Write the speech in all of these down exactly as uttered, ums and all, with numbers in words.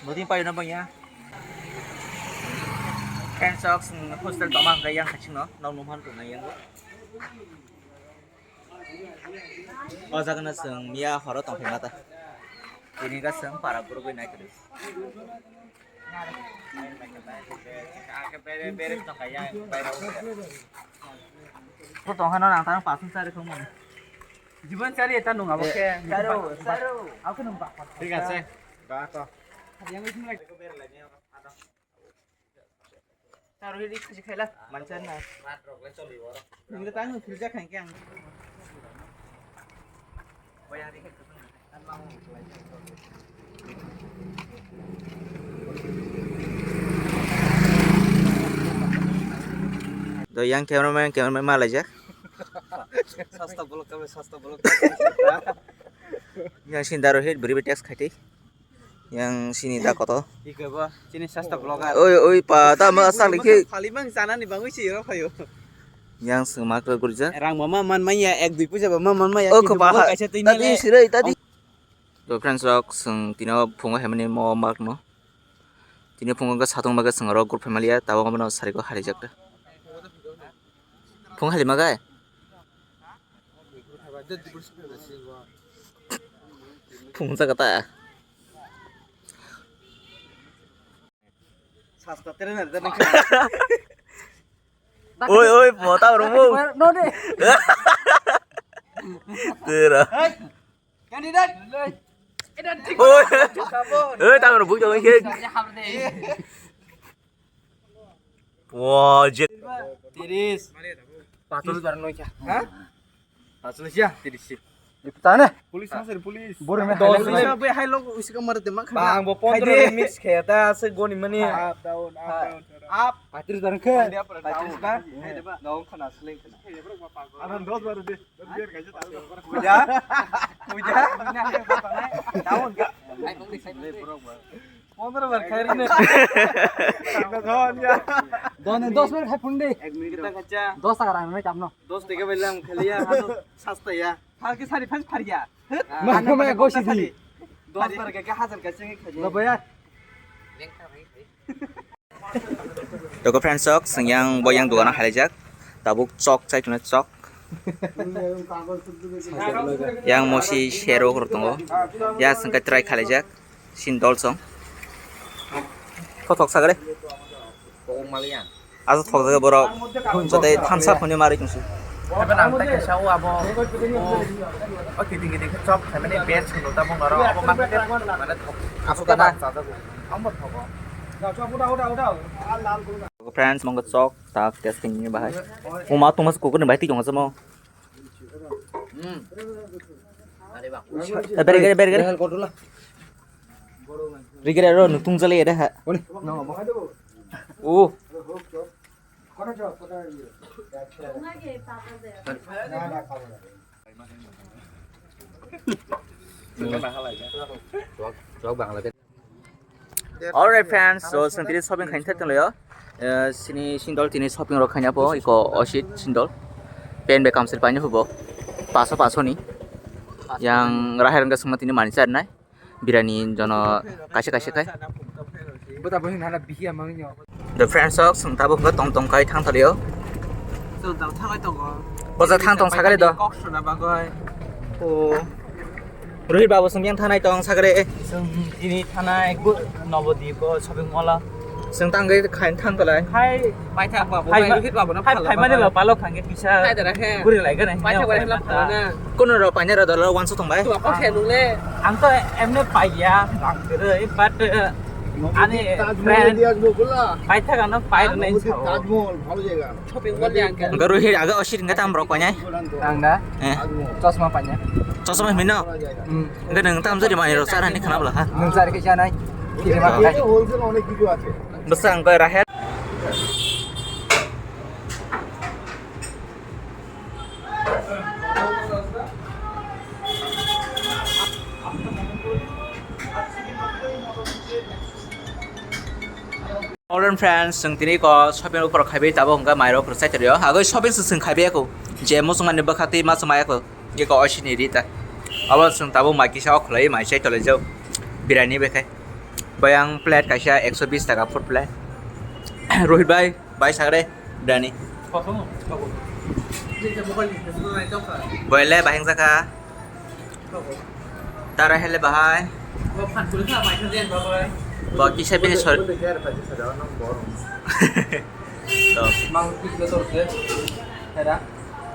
Botting payo na bangya. Friends, sok, mm, hostel toma hwnkhe yang kachingno, nok nung phan tongnai yango. O jaga no chwng miya horo tongphai mata. Tini ga chwng para gurugwi nai kwrwi. Ko tong hano nang tang pasung sari khong mani. Jiban sari eta nung abo khe. Saro, saro. Aku nung bak. Thik ache. Ba to. Yang itu lagi. Taro hili khusi khaila manchar na. Nungda tang nung khilja khain khe ang. Do yang cameraman, cameraman malaijak. Sasta bolok kami, sasta bolok. Yang sini daro hit beri betes khaiti. Yang sini da koto. Ike bo, chini sasta vlogger. Oi, oi, pa, ta ma sak likhe. Phalimang sanani bangwi si ro phayo. Yang sengma kre gurja. Rang mama man maya, ek dui puja ba man man maya. O, khe pa ha, kaisa twi tadi nale. Sirei, tadi. To friends rok, seng tino phungo hemani mo mak no. Tini phungo ke satung baga seng rok group family ya, tabo ngono sari ko hari jakta. Phung hali magai. Phung sa kata. Sasta trainer, trainer. Oi, oi, mota romo. No de. Tera. Candidate. Oi. Oi, tang romo bujo ke. Wah, jet. Tiris. Patul bar noi kya? Ha? Patul siya, tiris si. Tane? Police hasar police. Bor me dos hai. Be hai log usi kamar te mak. Bang bo pondro minutes khaya ta se goni mani. Up down, up down. Up. Patrish bar khe. Patrish bar. Dong khana sling khana. Anan dos bar de. Puja. Puja. Down. Pondro bar khai rine. Don dos bar khai phunde. Ek minute ta khacha. Dos taka rang nai kamno. Dos taka bailam khaliya hano sasta ya. Phar ke sari phas phar ya. Ma ko ma ko sidi. Dos bar ke hajar ka sing khai. Lo baya. Toko friends sok, sengyang boyang dogano halaijak. Tabuk chok chai tuna chok. Yang mosi sero kor tongo. Ya sengkai try khalaijak. Sin dol song. Kothok sagale. Aso thok jaga borok. Jotai thansa khoni mari tungsi. Ebe nang tai kaisa o abo. O kiting kiting chok khaimani best hono ta bongaro abo market mane thok. Aso ta na. Amo thogo. Friends, mongo chok tak test kini bahai. Uma tumas kukur ni bahai ti jong samo. Hmm. Are ba. Eh, beri gere, beri gere. Rigere ro nutung jale ere ha. Oh. Alright friends, so sentiri shopping khain thai tonglayo. Eh, sini sindol tini shopping rok khaina po iko osit sindol. Pen be kamsir paina hubo. Paso paso ni. Yang rahai rangga sungma tini mani char nai. Birani jono kaisa kaisa khai. Buta bo hina na bihi amang nyo. The friends of sung tabo hwnkhe tong tong khai thang thalio. Sung tang thangai tongo. Bosa thang tong sagale do. Kok suna bagoi. O. Rohit babu sung yang thanai tong sagale. Sung ini thanai gu Nobodip o shopping mall o. Sung tang gai khai thang talai. Hai. Paithak babu, hai, hai, Rohit babu na hai, phala hai mani bagoi. Ba palo khangge pisa. Hai dara he. Guri lai gana. Paithak bai hela phala na. Kono ro paina ro dolo wansu tong bai. Tu ako khe nung le. Ang to emne paiya, rang kwrwi, but, uh, ani friend paithak ano pai rwnai sao. Tajmahal, bhalo jayega. Shopping mall yang kan. Garu hi aga osir ngat am rok painai. Ang da? Eh. Chosma painai. Chosma hino? Hmm. Enggak nang tam jadi mai rok sarani khana bela ha. Nung sari ke janai. Kiri ma kai. Wholesale onek kichu ache. Besa ang koi raher. Alright friends, chwng tini ko shopping rok khaibai tabuk hwnkha mairok rwchai tongwi o. Agwi shopping se chwng khaibai ya kho. Je muchungmani bwkha twi ma chwng maya kho. Eko oisini rita. Abo chwng tabuk mai kisa o khwlai mai chai tolai jau. Birani bai khai. Bayang plate kaisa ekso bis taka food plate. Rohit bhai, bai sagre, biryani. Boile bahing jaka. Tara hele bahai. Bo kisa bini sor. To. Mang kisa sor se. Hera.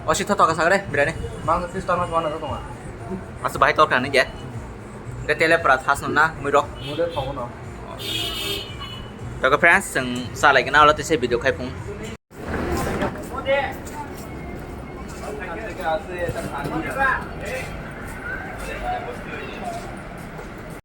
Osi thoto ka sagre, biryani. Mang kisa tama tama na tama. Asu bahai torka ni ya. Ke tele prat has na, mui rok. Mui rok tama na. To ke friends, seng salai kena alo tese video khai phung.